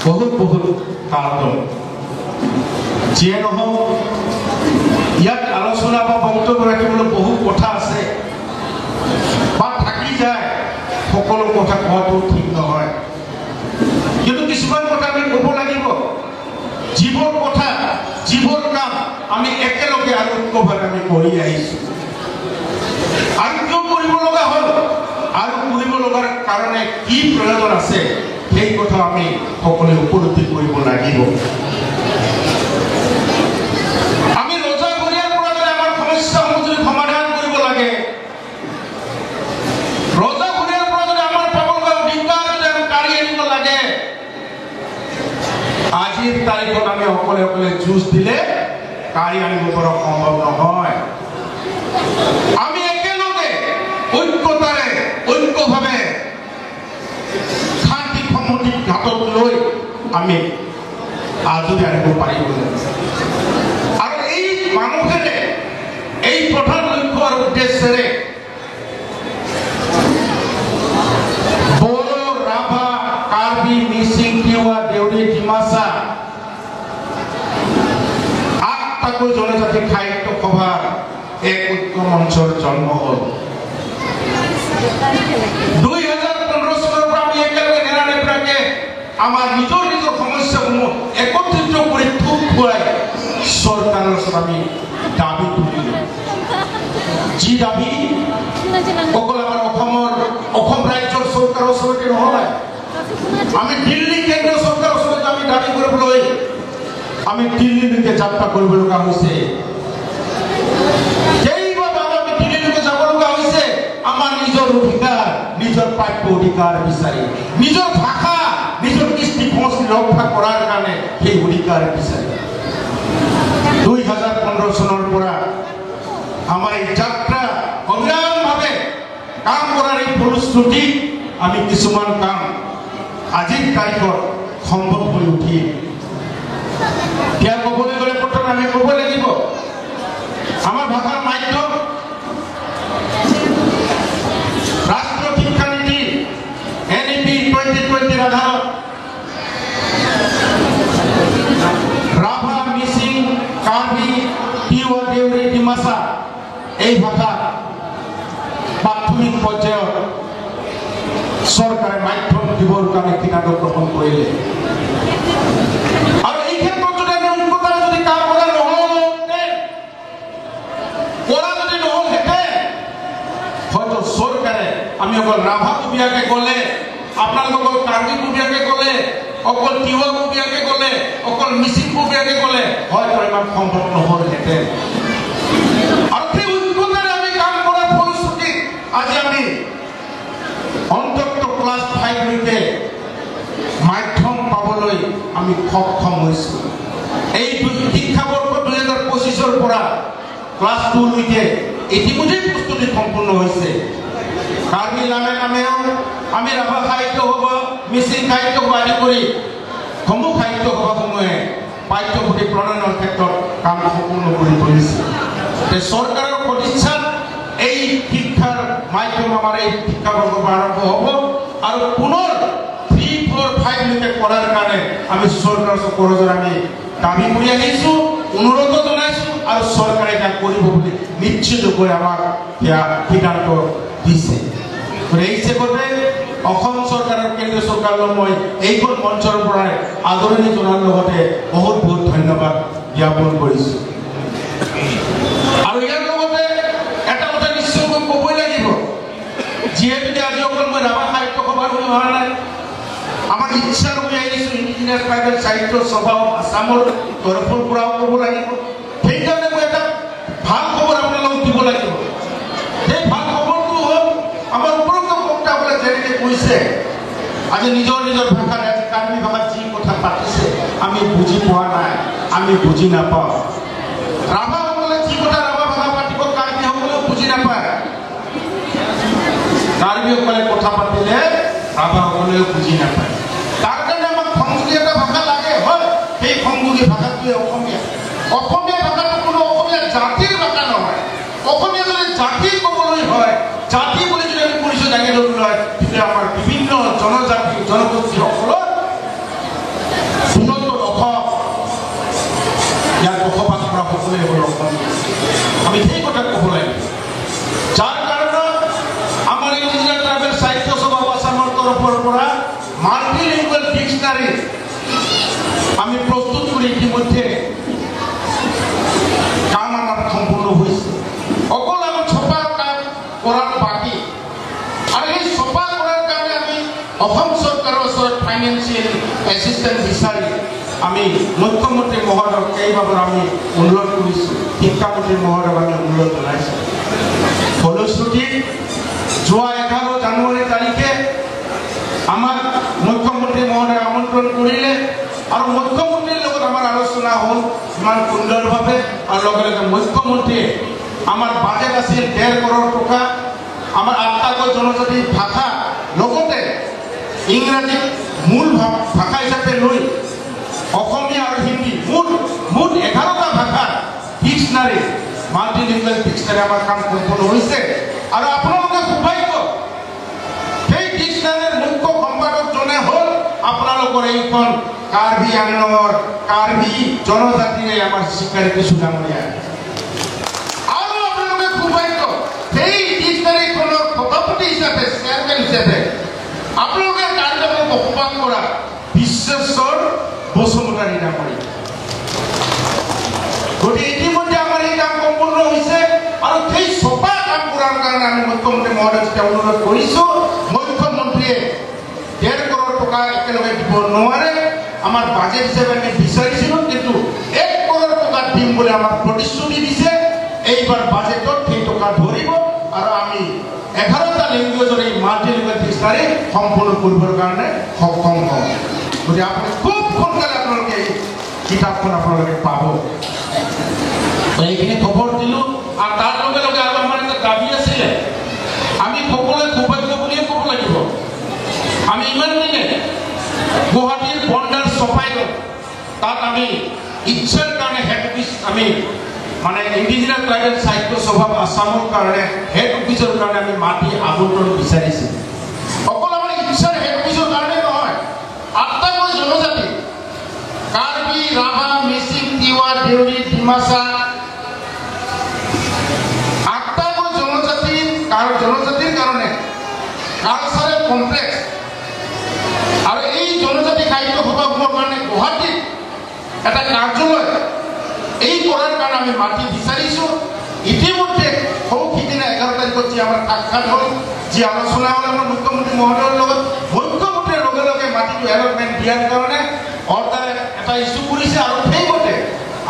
বহুত বহুত কাৰণ। যিয়ে নহওক, ইয়াত আলোচনা বা বক্তব্য ৰাখিবলৈ বহু কথা আছে বা থাকি যায়, সকলো কথা কোৱাটো ঠিক নহয়, কিন্তু কিছুমান কথা আমি ক'ব লাগিব। যিবোৰ কথা, যিবোৰ কাম আমি একেলগে আৰু ঐক্যভাৱে আমি কৰি আহিছোঁ, আৰু কিয় কৰিব লগা হ'ল আৰু কৰিব লগাৰ কাৰণে কি প্ৰয়োজন আছে, সেই কথা আমি সকলোৱে উপলব্ধি কৰিব লাগিব। আমি ৰজাঘৰীয়াৰ পৰা যদি আমাৰ সমস্যাসমূহ যদি সমাধান কৰিব লাগে, ৰজাঘৰীয়াৰ পৰা যদি আমাৰ পাব লগা অধিকাৰ যদি আমি কাঢ়ি আনিব লাগে, আজিৰ তাৰিখত আমি অকলে অকলে যুঁজ দিলে কাঢ়ি আনিব পৰা সম্ভৱ নহয়। আমি একেলগে ঐক্যতাৰে, ঐক্যভাৱে শান্তি সংহতি হাতত লৈ আমি আজৰি আনিব পাৰিব লাগিব। আৰু এই মানুহেৰে, এই প্ৰধান লক্ষ্য আৰু উদ্দেশ্যেৰে বড়ো, ৰাভা, কাৰ্বি, মিচিং, তিৱা, দেউৰী, ডিমাচা আঠটাকৈ জনজাতি সাহিত্য সভাৰ এক ঐক্য মঞ্চৰ জন্ম হ'ল। 2015 চনৰ পৰা আমি একেলগে নেৰানেপেৰাকে আমাৰ নিজৰ নিজৰ সমস্যাসমূহ একত্ৰিত কৰি থোপ খুৱাই চৰকাৰৰ ওচৰত আমি দাবী তুলিলোঁ। যি দাবী অকল আমাৰ অসম ৰাজ্যৰ চৰকাৰৰ ওচৰতে নহয়, আমি দিল্লী কেন্দ্ৰীয় চৰকাৰৰ ওচৰত আমি দাবী কৰিবলৈ আমি দিল্লীলৈকে যাত্ৰা কৰিব লগা হৈছে। কেইবাবাৰ আমি দিল্লীলৈকে যাব লগা হৈছে আমাৰ নিজৰ অধিকাৰ, নিজৰ প্ৰাপ্য অধিকাৰ বিচাৰি, নিজৰ ভাষা, নিজৰ কৃষ্টি সংস্কৃতি ৰক্ষা কৰাৰ কাৰণে সেই অধিকাৰ বিচাৰি। 2015 চনৰ পৰা আমাৰ এই যাত্ৰা অবিৰামভাৱে কাম কৰাৰ এই ফলশ্ৰুতিত আমি কিছুমান কাম আজিৰ তাৰিখত সম্ভৱ হৈ উঠিল। এতিয়া ক'বলৈ গ'লে প্ৰথমে আমি ক'ব লাগিব আমাৰ ভাষাৰ মাধ্যম ৰাষ্ট্ৰীয় শিক্ষানীতি NEP 2020 আধাৰত ৰাভা, মিচিং, কাৰ্বি, তিৱা, দেউৰী, ডিমাচা এই ভাষা প্ৰাথমিক পৰ্যায়ত চৰকাৰে মাধ্যম দিবৰ কাৰণে সিদ্ধান্ত গ্ৰহণ কৰিলে। আৰু এই ক্ষেত্ৰত যদি আমি ঐক্যতাৰে যদি কাম কৰা নহ'লহেঁতেন, কৰা যদি নহ'লহেঁতেন, হয়তো চৰকাৰে আমি অকল ৰাভা কবিয়াকে ক'লে, আপোনালোক অকল কাৰ্বি কবিয়াকে ক'লে, অকল তিৱা কবিয়াকে ক'লে, অকল মিচিং কবিয়াকে ক'লে, হয়তো ইমান সম্ভৱ নহ'লহেঁতেন। আৰু সেই ঐক্যতাৰে আমি কাম কৰাৰ ফলশ্ৰুতিত আজি আমি অন্তত ক্লাছ 5লৈকে মাধ্যম পাবলৈ আমি সক্ষম হৈছোঁ। এই শিক্ষাবৰ্ষ 2025ৰ পৰা ক্লাছ 2লৈকে ইতিমধ্যেই প্ৰস্তুতি সম্পূৰ্ণ হৈছে। কাৰ্বি নামে নামেও আমি ৰাভা সাহিত্য সভা, মিচিং সাহিত্য সভা আদি কৰি সমূহ সাহিত্য সভাসমূহে পাঠ্যপুথি প্ৰণয়নৰ ক্ষেত্ৰত কাম সম্পূৰ্ণ কৰি তুলিছে। চৰকাৰৰ সদিচ্ছাত এই শিক্ষাৰ মাধ্যম আমাৰ এই শিক্ষাবৰ্ষৰ পৰা আৰম্ভ হ'ব আৰু পুনৰ 3, 4, 5লৈকে কৰাৰ কাৰণে আমি চৰকাৰৰ ওচৰত আমি দাবী কৰি আহিছোঁ, অনুৰোধো জনাইছোঁ আৰু চৰকাৰে এতিয়া কৰিব বুলি নিশ্চিতকৈ আমাক সেয়া সিদ্ধান্ত দিছে। এই হিচাপতে অসম চৰকাৰৰ, কেন্দ্ৰীয় চৰকাৰলৈ মই এইখন মঞ্চৰ পৰাই আদৰণি জনোৱাৰ লগতে বহুত বহুত ধন্যবাদ জ্ঞাপন কৰিছোঁ। আৰু ইয়াৰ লগতে এটা কথা নিশ্চয়কৈ ক'বই লাগিব, যিহেতুকে আজি অকল মই ৰাভা সাহিত্য সভাৰ হৈ অহা নাই, আমাৰ ইচ্ছাৰ হৈ আহিছোঁ ইণ্ডিজিনাছ ট্ৰাইবেল সাহিত্য সভা আছামৰ তৰফৰ পৰাও ক'ব লাগিব। সেইকাৰণে মই এটা ভাল খবৰ আপোনালোকক দিব লাগিব। সেই ভাল খবৰটো হ'ল আমাৰ উপৰোক্ত বক্তাসকলে যেনেকৈ কৈছে, আজি নিজৰ নিজৰ ভাষাত, আজি কাৰ্বি ভাষাত যি কথা পাতিছে আমি বুজি পোৱা নাই, আমি বুজি নাপাওঁ। ৰাভাসকলে যি কথা ৰাভা ভাষা পাতিব কাৰ্বিসকলেও বুজি নাপায়, কাৰ্বিসকলে কথা পাতিলে ৰাভাসকলেও বুজি নাপায়। তাৰ কাৰণে আমাক সংযোগী এটা ভাষা লাগে। হয়, সেই সংযোগী ভাষাটোৱে অসমীয়া। অসমীয়া ভাষাটো কোনো অসমীয়া জাতিৰ ভাষা নহয়। অসমীয়া যদি জাতি ক'বলৈ হয়, জাতি বুলি যদি আমি পৰিচয় দাঙি ধৰিবলৈ হয়, তেতিয়া আমাৰ বিভিন্ন জনজাতি জনগোষ্ঠীসকলৰ বৃহত্তৰ অসম, ইয়াত অসমীয়া হ'ল অসমীয়া, আমি সেই কথা ক'ব লাগিব। যাৰ কাৰণত আমাৰ ইণ্ডিজিনাছ ট্ৰাইবেল সাহিত্য সভা আছামৰ তৰফৰ পৰা মাল্টিলিংগুৱেল ডিক্সনাৰী আমি প্ৰস্তুত কৰি ইতিমধ্যে কাম আমাৰ সম্পূৰ্ণ হৈছে। অকল আমাৰ ছপাৰ কাম কৰাৰ বাকী, আৰু এই ছপা কৰাৰ কাৰণে আমি অসম চৰকাৰৰ ওচৰত ফাইনেন্সিয়েল এছিষ্টেঞ্চ বিচাৰি আমি মুখ্যমন্ত্ৰী মহোদয়ক কেইবাবাৰ আমি অনুৰোধ কৰিছোঁ, শিক্ষামন্ত্ৰী মহোদয়ক আমি অনুৰোধ জনাইছোঁ। ফলশ্ৰুতিত যোৱা 11 জানুৱাৰী তাৰিখে আমাক মুখ্যমন্ত্ৰী মহোদয়ে আমন্ত্ৰণ কৰিলে আৰু মুখ্যমন্ত্ৰীৰ লগত আমাৰ আলোচনা হ'ল ইমান সুন্দৰভাৱে। আৰু লগে লগে মুখ্যমন্ত্ৰীয়ে আমাৰ বাজেট আছিল 1.5 কৰোৰ টকা, আমাৰ 8টাকৈ জনজাতি ভাষা লগতে ইংৰাজী মূল ভাষা হিচাপে লৈ অসমীয়া আৰু হিন্দী মুঠ 11টা ভাষাৰ ডিক্সনাৰী, মাল্টিলিংগুৱেল ডিক্সনাৰী আমাৰ কাম সম্পূৰ্ণ হৈছে। আৰু আপোনালোকে সৌভাগ্য, সেই ডিক্সনাৰীৰ মুখ্য সম্পাদকজনে হ'ল আপোনালোকৰ এইখন কাৰ্বি আংলঙৰ কাৰ্বি জনজাতিৰে আমাৰ চিকাৰী কিছু ডাঙৰীয়া। আৰু আপোনালোকে সৌভাগ্য, সেই ডিক্সনাৰীখনৰ সভাপতি হিচাপে, চেয়াৰমেন হিচাপে আপোনালোকে কাৰ্বি বসবাস কৰা বিশ্বেশ্বৰ বসুমতাৰী ডাঙৰীয়া। গতিকে ইতিমধ্যে আমাৰ এই কাম সম্পূৰ্ণ হৈছে। আৰু সেই ছপা কাম কৰাৰ কাৰণে আমি মুখ্যমন্ত্ৰী মহোদয়ক যেতিয়া অনুৰোধ কৰিছোঁ, মুখ্যমন্ত্ৰীয়ে 1.5 কৰোৰ টকা একেলগে দিব নোৱাৰে, আমাৰ বাজেট হিচাপে আমি বিচাৰিছিলোঁ, কিন্তু 1 কৰোৰ টকা দিম বুলি আমাক প্ৰতিশ্ৰুতি দিছে। এইবাৰ বাজেটত সেই টকা ধৰিব আৰু আমি 11টা লেংগুৱেজৰ এই মাল্টিলিংগুৱেল ডিক্সনাৰী সম্পূৰ্ণ কৰিবৰ কাৰণে সক্ষম হ'ম। গতিকে আপুনি খুব সোনকালে আপোনালোকে এই কিতাপখন আপোনালোকে পাব। এইখিনি খবৰ দিলোঁ। আৰু তাৰ লগে লগে আৰু আমাৰ এটা দাবী আছিলে, আমি সকলোৱে সৌভাগ্য বুলিয়ে ক'ব লাগিব, আমি ইমান দিনে গুৱাহাটীৰ বণ্ডাৰ চপাই গ'ল, তাত আমি ইচ্ছাৰ কাৰণে হেড অফিচ আমি মানে ইণ্ডিজিনাছ ট্ৰাইবেল সাহিত্য সভা আছামৰ কাৰণে হেড অফিচৰ কাৰণে আমি মাটি আবণ্টন বিচাৰিছিলোঁ। অকল আমাৰ ইচ্ছাৰ হেড অফিচৰ কাৰণে নহয়, 8টাকৈ জনজাতি কাৰ্বি, ৰাভা, মিচিং, তিৱা, দেউৰী, ডিমাচা, 8টাকৈ জনজাতিৰ কাৰণে কালচাৰেল কমপ্লেক্স আৰু এই জনজাতি সাহিত্য সভাসমূহৰ কাৰণে গুৱাহাটীত এটা কাৰ্যালয় এই কৰাৰ কাৰণে আমি মাটি বিচাৰিছোঁ। ইতিমধ্যে সৌ সিদিনা 11 তাৰিখত যি আমাৰ সাক্ষাৎ হ'ল, যি আলোচনা হ'ল আমাৰ মুখ্যমন্ত্ৰী মহোদয়ৰ লগত, মুখ্যমন্ত্ৰীৰ লগে লগে মাটিটো এলটমেণ্ট দিয়াৰ কাৰণে অৰ্ডাৰ এটা ইছ্যু কৰিছে। আৰু সেইমতে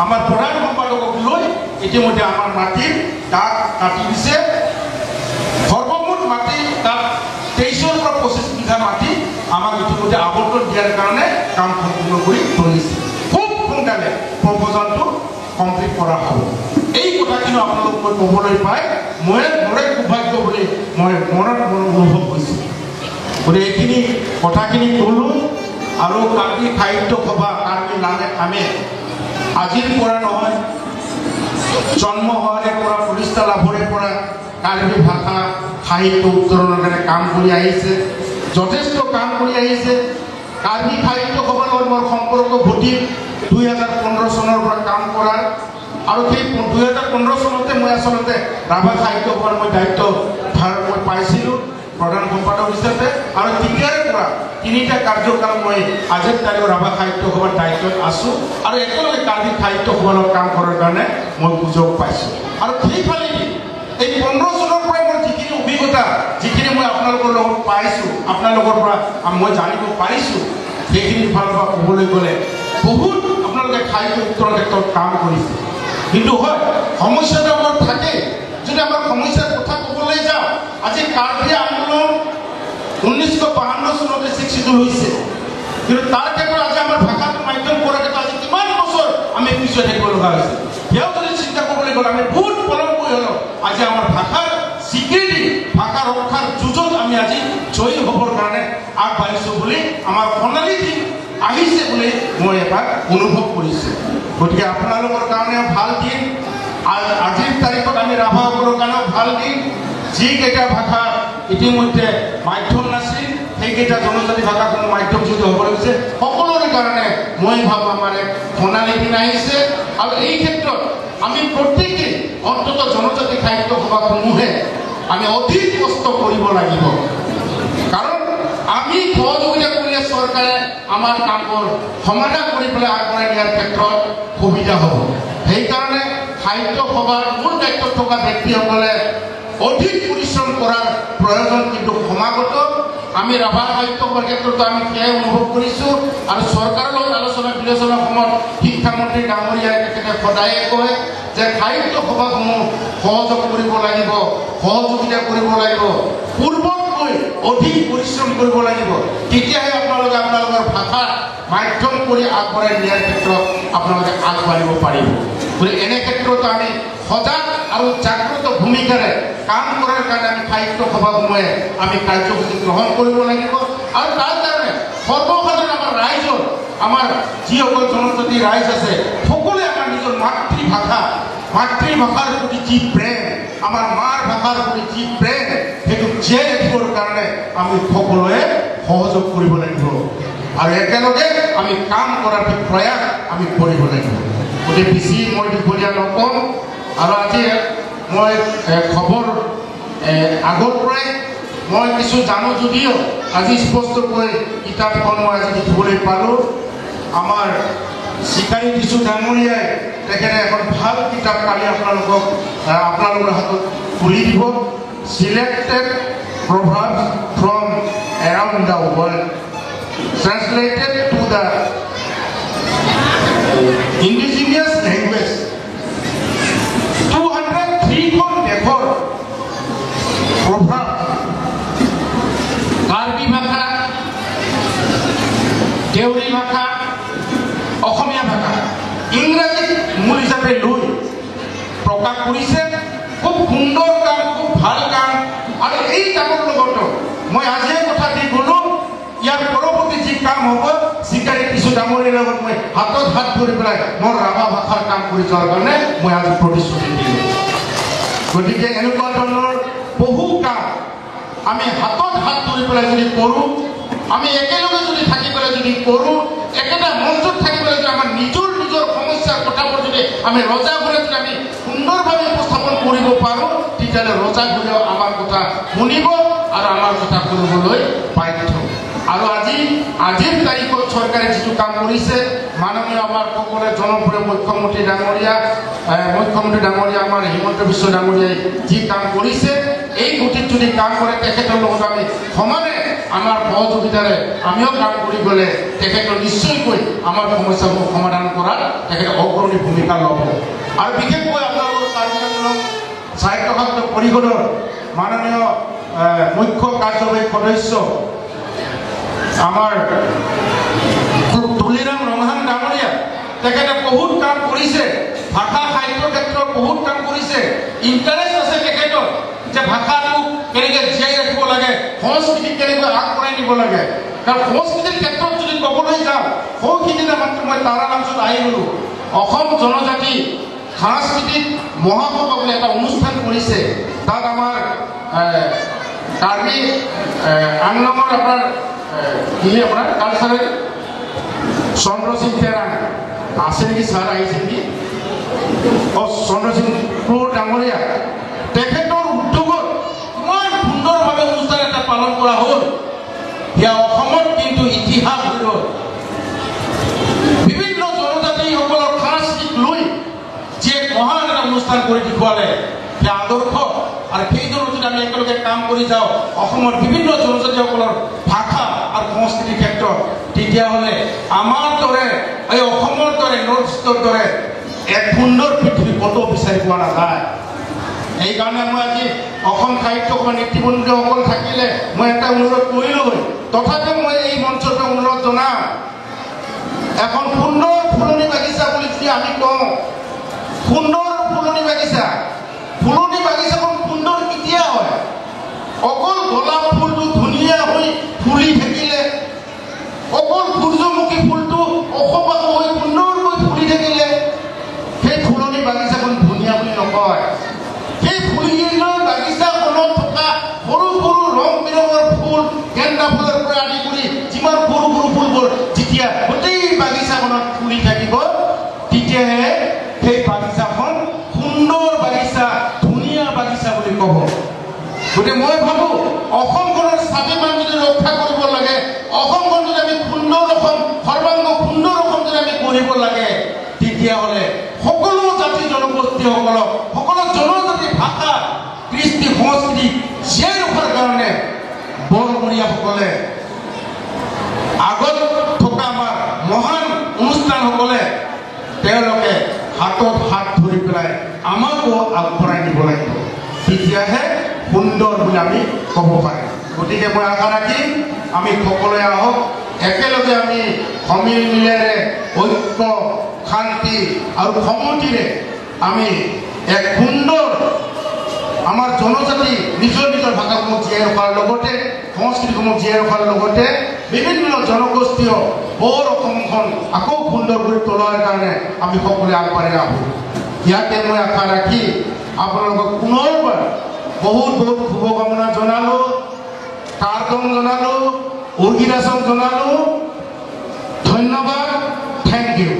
আমাৰ প্ৰধান সম্পাদকক লৈ ইতিমধ্যে আমাৰ মাটিৰ দাগ কাটি দিছে। সৰ্বমুঠ মাটি তাত 23ৰ পৰা 25 বিঘা মাটি আমাক ইতিমধ্যে আবণ্টন দিয়াৰ কাৰণে কাম সম্পূৰ্ণ কৰি তুলিছে। খুব সোনকালে প্ৰপ'জালটো কমপ্লিট কৰা হ'ব। এই কথাখিনি আপোনালোক মই ক'বলৈ পাই মই মোৰে সৌভাগ্য বুলি মই মনত মোৰ অনুভৱ হৈছে। গতিকে এইখিনি কথাখিনি ক'লোঁ। আৰু কাৰ্বি সাহিত্য সভা, কাৰ্বি নামে আমি আজিৰ পৰা নহয়, জন্ম হোৱাৰে পৰা, প্ৰতিষ্ঠা লাভৰে পৰা কাৰ্বি ভাষা সাহিত্য উত্তৰণৰ কাৰণে কাম কৰি আহিছে, যথেষ্ট কাম কৰি আহিছে। কাৰ্বি সাহিত্য সভাৰ লগত মোৰ সম্পৰ্ক ঘটিল 2015 চনৰ পৰা কাম কৰাৰ। আৰু সেই 2015 চনতে মই আচলতে ৰাভা সাহিত্য সভাৰ মই দায়িত্ব ভাৰ মই পাইছিলোঁ প্ৰধান সম্পাদক হিচাপে। আৰু তেতিয়াৰে পৰা 3টা কাৰ্যকাল মই আজিৰ তাৰিখত ৰাভা সাহিত্য সভাৰ দায়িত্বত আছোঁ আৰু একেলগে কাৰ্বি সাহিত্য সভাৰ লগত কাম কৰাৰ কাৰণে মই সুযোগ পাইছোঁ। আৰু সেইফালেদি এই 15 চনৰ পৰাই মোৰ যিখিনি অভিজ্ঞতা, যিখিনি মই আপোনালোকৰ লগত পাইছোঁ, আপোনালোকৰ পৰা মই জানিব পাৰিছোঁ, সেইখিনিৰ ফালৰ পৰা ক'বলৈ গ'লে বহুত আপোনালোকে সাহিত্য উত্তৰৰ ক্ষেত্ৰত কাম কৰিছে। কিন্তু হয়, সমস্যাটো আমাৰ থাকে। যদি আমাৰ সমস্যাৰ কথা ক'বলৈ যাওঁ, আজি কাৰ্বি আন্দোলন 1952 চনতে ছিক্স শিডিউল হৈছে, কিন্তু তাৰ ক্ষেত্ৰত আজি আমাৰ ভাষাটো মাধ্যম কৰাৰ ক্ষেত্ৰত আজি কিমান বছৰ আমি পিছুৱাই থাকিব লগা হৈছে। সেয়াও যদি চিন্তা কৰিবলৈ গ'লে আমি বহুত পলমকৈ হ'লেও আজি আমাৰ ভাষাৰ স্বীকৃতি, ভাষা ৰক্ষাৰ যুঁজত আমি আজি জয়ী হ'বৰ কাৰণে আগবাঢ়িছোঁ বুলি আমাৰ সোণালী দিন আহিছে বুলি মই এবাৰ অনুভৱ কৰিছোঁ। গতিকে আপোনালোকৰ কাৰণেও ভাল দিন, আজিৰ তাৰিখত আমি ৰাভাসকলৰ কাৰণেও ভাল দিন। যিকেইটা ভাষা ইতিমধ্যে মাধ্যম নাছিল, সেইকেইটা জনজাতি ভাষা কোনো মাধ্যম যিহেতু হ'ব লাগিছে, সকলোৰে কাৰণে মই ভাবোঁ আমাৰ এক সোণালী দিন আহিছে। আৰু এই ক্ষেত্ৰত আমি প্ৰত্যেকেই অন্তত জনজাতি সাহিত্য সভাসমূহে আমি অধিক কষ্ট কৰিব লাগিব। কাৰণ আমি সহযোগিতা কৰিলে চৰকাৰে আমাৰ কামবোৰ সমাধান কৰি পেলাই আগবঢ়াই নিয়াৰ ক্ষেত্ৰত সুবিধা হ'ব। সেইকাৰণে সাহিত্য সভাৰ মূল দায়িত্বত থকা ব্যক্তিসকলে অধিক পৰিশ্ৰম কৰাৰ প্ৰয়োজন কিন্তু সমাগত। আমি ৰাভা সাহিত্য সভাৰ ক্ষেত্ৰতো আমি সেয়াই অনুভৱ কৰিছোঁ। আৰু চৰকাৰৰ লগত আলোচনা বিলোচনাৰ সময়ত শিক্ষামন্ত্ৰী ডাঙৰীয়াই তেখেতে সদায়ে কয় যে সাহিত্য সভাসমূহ সহযোগ কৰিব লাগিব, সহযোগিতা কৰিব লাগিব, পূৰ্বতকৈ অধিক পৰিশ্ৰম কৰিব লাগিব, তেতিয়াহে আপোনালোকে আপোনালোকৰ ভাষা মাধ্যম কৰি আগবঢ়াই নিয়াৰ ক্ষেত্ৰত আপোনালোকে আগবাঢ়িব পাৰিব। গতিকে এনে ক্ষেত্ৰতো আমি সজাগ আৰু জাগ্ৰত ভূমিকাৰে কাম কৰাৰ কাৰণে আমি সাহিত্য সভাসমূহে আমি কাৰ্যসূচী গ্ৰহণ কৰিব লাগিব। আৰু তাৰ কাৰণে সৰ্বসাধাৰণ আমাৰ ৰাইজৰ, আমাৰ যিসকল জনজাতি ৰাইজ আছে, সকলোৱে আমাৰ নিজৰ মাতৃভাষা, মাতৃভাষাৰ প্ৰতি যি প্ৰেম, আমাৰ মাৰ ভাষাৰ প্ৰতি যি প্ৰেম, সেইটো জীয়াই ৰাখিবৰ কাৰণে আমি সকলোৱে সহযোগ কৰিব লাগিব আৰু একেলগে আমি কাম কৰাৰ প্ৰয়াস আমি কৰিব লাগিব। গতিকে বেছি মই দীঘলীয়া নকওঁ। আৰু আজি মই খবৰ আগৰ পৰাই মই কিছু জানো যদিও আজি স্পষ্টকৈ কিতাপখন মই আজি দেখিবলৈ পালোঁ। আমাৰ চিকাৰী দিছু ডাঙৰীয়াই তেখেতে এখন ভাল কিতাপ কালি আপোনালোকৰ হাতত তুলি দিব, selected proverbs from around the world translated to the indigenous language. 203খন দেশৰ প্ৰভাৱ, কাৰ্বি ভাষা, দেউৰী ভাষা, অসমীয়া ভাষা, ইংৰাজীত মূল হিচাপে লৈ প্ৰকাশ কৰিছে। খুব সুন্দৰ কাম, খুব ভাল কাম। আৰু এই কামৰ লগতো মই আজিয়ে কথা দি গ'লোঁ, ইয়াৰ পৰৱৰ্তী যি কাম হ'ব, চিকাৰী কিছু ডাঙৰীয়াৰ লগত মই হাতত হাত ধৰি পেলাই মোৰ ৰাভা ভাষাৰ কাম কৰি যোৱাৰ কাৰণে মই আজি প্ৰতিশ্ৰুতি দিলোঁ। গতিকে এনেকুৱা ধৰণৰ বহু কাম আমি হাতত হাত ধৰি পেলাই যদি কৰোঁ, আমি একেলগে যদি থাকি পেলাই যদি কৰোঁ, একেটা মঞ্চত থাকি পেলাই যদি আমাৰ নিজৰ নিজৰ সমস্যাৰ কথাবোৰ যদি আমি ৰজাঘৰে যদি আমি সুন্দৰভাৱে উপস্থাপন কৰিব পাৰোঁ, তেতিয়াহ'লে ৰজাঘৰেও আমাৰ কথা শুনিব আৰু আমাৰ কথা শুনিবলৈ বাধ্য। আৰু আজিৰ তাৰিখত চৰকাৰে যিটো কাম কৰিছে, মাননীয় আমাৰ সকলোৰে জনপ্ৰিয় মুখ্যমন্ত্ৰী ডাঙৰীয়া আমাৰ হিমন্ত বিশ্ব ডাঙৰীয়াই যি কাম কৰিছে, এই গতিত যদি কাম কৰে, তেখেতৰ লগত আমি সমানে আমাৰ সহযোগিতাৰে আমিও কাম কৰি গ'লে তেখেতৰ নিশ্চয়কৈ আমাৰ সমস্যাসমূহ সমাধান কৰাত তেখেতে অগ্ৰণী ভূমিকা ল'ব। আৰু বিশেষকৈ আপোনালোকৰ কাৰ্বি আংলং স্বায়ত্তশাসিত পৰিষদৰ মাননীয় মুখ্য কাৰ্যবাহী সদস্য আমাৰ তুলিৰাম ৰংহাং ডাঙৰীয়া, তেখেতে বহুত কাম কৰিছে, ভাষা সাহিত্যৰ ক্ষেত্ৰত বহুত কাম কৰিছে। ইণ্টাৰেষ্ট আছে তেখেতৰ যে ভাষাটো কেনেকৈ জীয়াই ৰাখিব লাগে, সংস্কৃতিক কেনেকৈ আগবঢ়াই নিব লাগে। কাৰণ সংস্কৃতিৰ ক্ষেত্ৰত যদি ক'বলৈ যাওঁ, সৌ সিদিনা মাত্ৰ মই তাৰালাংচত আহি গ'লোঁ, অসম জনজাতি সাংস্কৃতিক মহাসভা বুলি এটা অনুষ্ঠান কৰিছে। তাত আমাৰ কাৰ্বি আংলঙৰ আপোনাৰ কি আপোনাৰ কালচাৰেল চন্দ্ৰসিং তেৰাং আছে নেকি ছাৰ, আহিছে নেকি? অ' চন্দ্ৰসিং ক্ৰ'ৰ ডাঙৰীয়া, তেখেতৰ উদ্যোগত ইমান সুন্দৰভাৱে অনুষ্ঠান এটা পালন কৰা হ'ল। সেয়া অসমত কিন্তু ইতিহাস হৈ ৰ'ল। বিভিন্ন জনজাতিসকলৰ সাংস্কৃতিক লৈ যি এক মহান এটা অনুষ্ঠান কৰি দেখুৱালে, সেয়া আদৰ্শ। আৰু সেইদৰে যদি আমি একেলগে কাম কৰি যাওঁ অসমৰ বিভিন্ন জনজাতিসকলৰ ভাষা আৰু সংস্কৃতিৰ ক্ষেত্ৰত, তেতিয়াহ'লে আমাৰ দৰে এই অসমৰ দৰে নৰ্থ ইষ্টৰ দৰে এক সুন্দৰ পৃথিৱী ক'তো বিচাৰি পোৱা নাযায়। সেইকাৰণে মই আজি অসম সাহিত্য সভাৰ নেতৃবৃন্দসকল থাকিলে মই এটা অনুৰোধ কৰিলোঁ, তথাপিও মই এই মঞ্চতে অনুৰোধ জনাম, এখন সুন্দৰ ফুলনি বাগিচা বুলি যদি আমি কওঁ, সুন্দৰ ফুলনি বাগিচা, ফুলনি বাগিচাখন সুন্দৰ কেতিয়া হয়? অকল গোলাপ ফুলটো ধুনীয়া হৈ ফুলি থাকিলে, অকল সূৰ্যমুখী ফুলটো অসপাক হৈ সুন্দৰকৈ ফুলি থাকিলে সেই ফুলনি বাগিচাখন ধুনীয়া বুলি নকয়। সেই ফুলনি বাগিচাখনত থকা সৰু সৰু ৰং বিৰঙৰ ফুল, গেন্দা ফুলৰ পৰা আদি কৰি যিমান সৰু সৰু ফুলবোৰ যেতিয়া গোটেই বাগিচাখনত ফুলি থাকিব, তেতিয়াহে সেই বাগিচাখন গতিকে মই ভাবোঁ অসমখনৰ স্বাভিমান যদি ৰক্ষা কৰিব লাগে, অসমখন যদি আমি সুন্দৰ অসম, সৰ্বাংগ সুন্দৰ অসম যদি আমি গঢ়িব লাগে, তেতিয়াহ'লে সকলো জাতি জনগোষ্ঠীসকলক, সকলো জনজাতি ভাষা কৃষ্টি সংস্কৃতি জীয়াই ৰখাৰ কাৰণে বৰমূৰীয়াসকলে, আগত থকা আমাৰ মহান অনুষ্ঠানসকলে তেওঁলোকে হাতত হাত ধৰি পেলাই আমাকো আগবঢ়াই নিব লাগিব, তেতিয়াহে সুন্দৰ বুলি আমি ক'ব পাৰিম। গতিকে মই আশা ৰাখিম আমি সকলোৱে আহক, একেলগে আমি সমিলমিলেৰে ঐক্য, শান্তি আৰু সংহতিৰে আমি এক সুন্দৰ আমাৰ জনজাতি নিজৰ নিজৰ ভাষাসমূহ জীয়াই ৰখাৰ লগতে সংস্কৃতিসমূহ জীয়াই ৰখাৰ লগতে বিভিন্ন জনগোষ্ঠীয় বৰ অসমখন আকৌ সুন্দৰ কৰি তোলাৰ কাৰণে আমি সকলোৱে আগবাঢ়ি আহোঁ। ইয়াতে মই আশা ৰাখি আপোনালোকক পুনৰবাৰ বহুত বহুত শুভকামনা জনালোঁ, কাৰ্দং জনালোঁ, উৰ্গিৰাচক জনালোঁ। ধন্যবাদ, thank U.